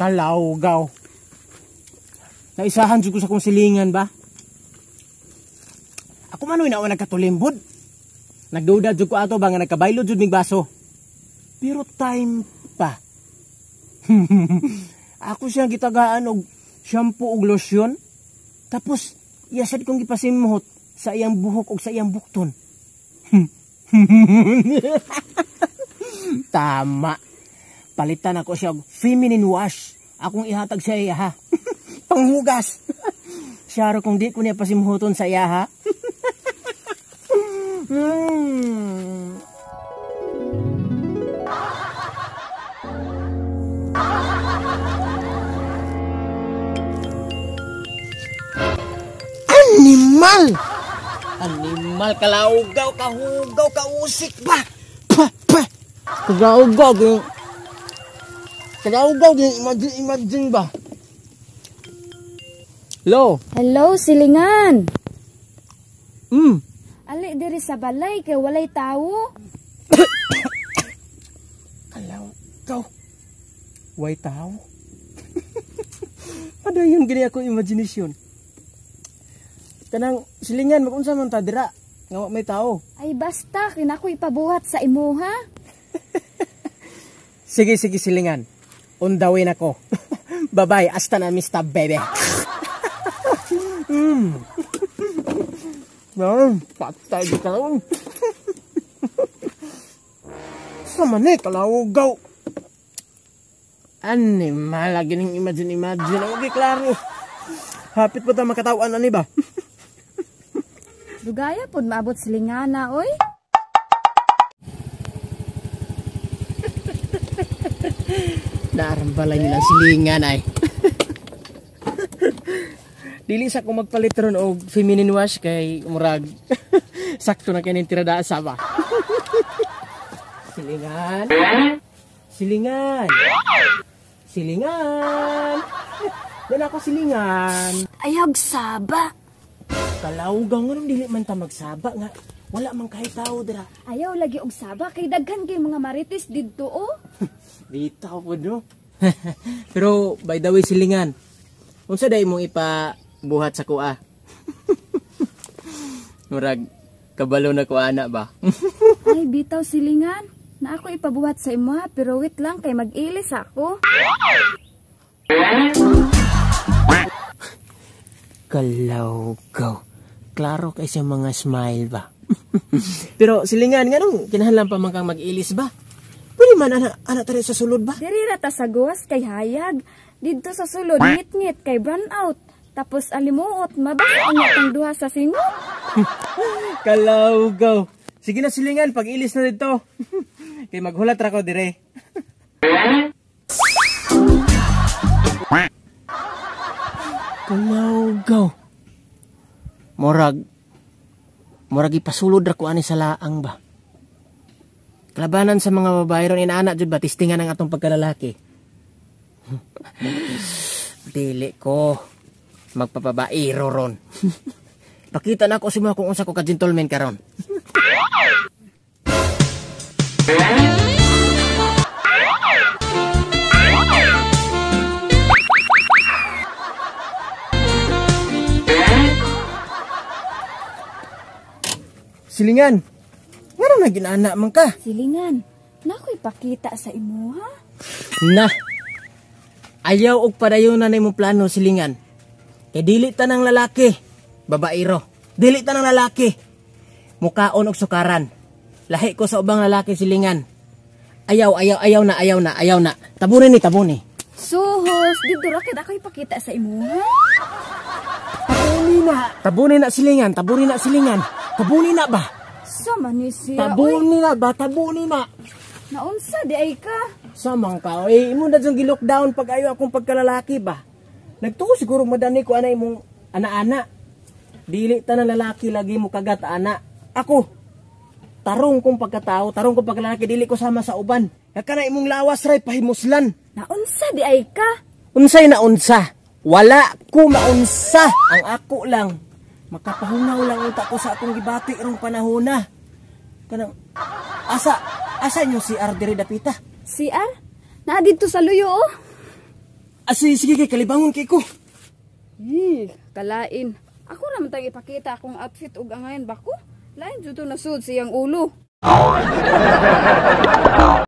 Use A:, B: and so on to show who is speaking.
A: Kalawgaw. Naisahan jud ko sa kong silingan ba? Ako man na nagkatulimbod. Nagduda jud ko ato ba nga nagkabaylo jud mig baso. Pero time pa. Ako siyang gitagaan og shampoo og lotion. Tapos iya sad kong gipasimhot sa iyang buhok og sa iyang bukton. Tama. Palitan ako siya og feminine wash. Akong ihatag sa iya ha. Panghugas. Siya ro kung di ko niya pasimhoton sa iya ha. Animal! Animal, kalaugaw, kahugaw, kausik ba? Pa, pa! Kalaugaw, yung... Kalaugaw, yung imagine, imagine ba? Hello?
B: Hello, silingan! Ali diri sa balay kay walay tawo.
A: Kalaugaw. Way tawo. Padayon gini ako imagination. Kanang silingan magunsa man ta dira nga wa may tawo.
B: Ay basta kay nako ipabuhat sa imuha.
A: Sige sige silingan. On the way nako. Bye-bye, hasta na mista bebe. Patay ka ron. Sa man kalawgaw. Animal, lagi ning imagine, imagine. Okay, klaro. Hapit pa ta makatawan ani ba?
B: Dugaya pod maabot silingana, oy.
A: Narambalay nilang silingan ay. Dili sa ko magpalit ron og feminine wash kay murag sakto na kay tirada sa ba. Silingan. Silingan. Silingan. Wala ako silingan.
B: Ayog saba.
A: Kalawgaw nga dili man ta magsaba nga wala man kay tao dira.
B: Ayaw lagi og saba kay daghan kay mga marites didto oh.
A: Bitaw pud no. Pero by the way silingan, unsa day imong ipabuhat sa kuha? Murag kabalo na ko ana ba?
B: Ay bitaw silingan, na ako ipabuhat sa imo pero wait lang kay mag-ilis ako.
A: Kalawgaw. Klaro kay sa mga smile ba? Pero silingan nganong kinahanglan pa man kang mag-ilis ba? Pwede man ana tari sa sulod ba?
B: Diri ra ta sa gawas kay hayag. Didto sa sulod ngit-ngit kay brown out. Tapos alimuot mabasa unya tang duha sa singot.
A: Kalawgaw. Sige na silingan, pag-ilis na dito. Kay maghulat ra ko dire. Kalawgaw. Murag ipasulod ra ko ani sa laang ba. Kalabanan sa mga babae ron inaana jud ba tistingan ang atong pagkalalaki. Dili ko magpapabairo ron. Pakita na ako sa mga kung unsa ko ka gentleman karon. Silingan, ngano na ginana man ka?
B: Silingan, nakoy pakita sa imuha.
A: Na, ayaw og padayon na imong plano, silingan. Kay dili ta ng lalaki, babaero. Dili ta ng lalaki. Mukaon og sukaran. Lahi ko sa ubang lalaki, silingan. Ayaw, ayaw, ayaw na, ayaw na, ayaw na. Tabunin ni, tabuni.
B: Suhos, dito ra kay ako'y pakita sa imuha.
A: Tabuni na. Tabuni na, silingan. Tabuni na, silingan. Tabuni na ba?
B: Sa manisiya,
A: Tabuni na ba? Tabuni na.
B: Naunsa di ay ka?
A: Samang ka. Eh, imo na dyong gi-lockdown pag ayo akong pagkalalaki ba? Nagtuo siguro madani ko ana imong ana-ana. Dili ta na lalaki lagi mo kagat ana. Ako, tarong kong pagkatao, tarong kong pagkalalaki, dili ko sama sa uban. Kana imong lawas ray pahimuslan.
B: Naunsa di ay ka?
A: Unsay naunsa? Wala ko maunsa. Ang ako lang makapahunaw lang unta ko sa akong gibati rong panahona. Kanang asa inyo CR diri dapita?
B: CR? Naa didto sa luyo oh.
A: Ah, sige, sige kay kalibangon kay ko.
B: Ih, kalain. Ako naman tang ipakita akong outfit ug angayan ba ko? Lain jud to nasud siyang ulo.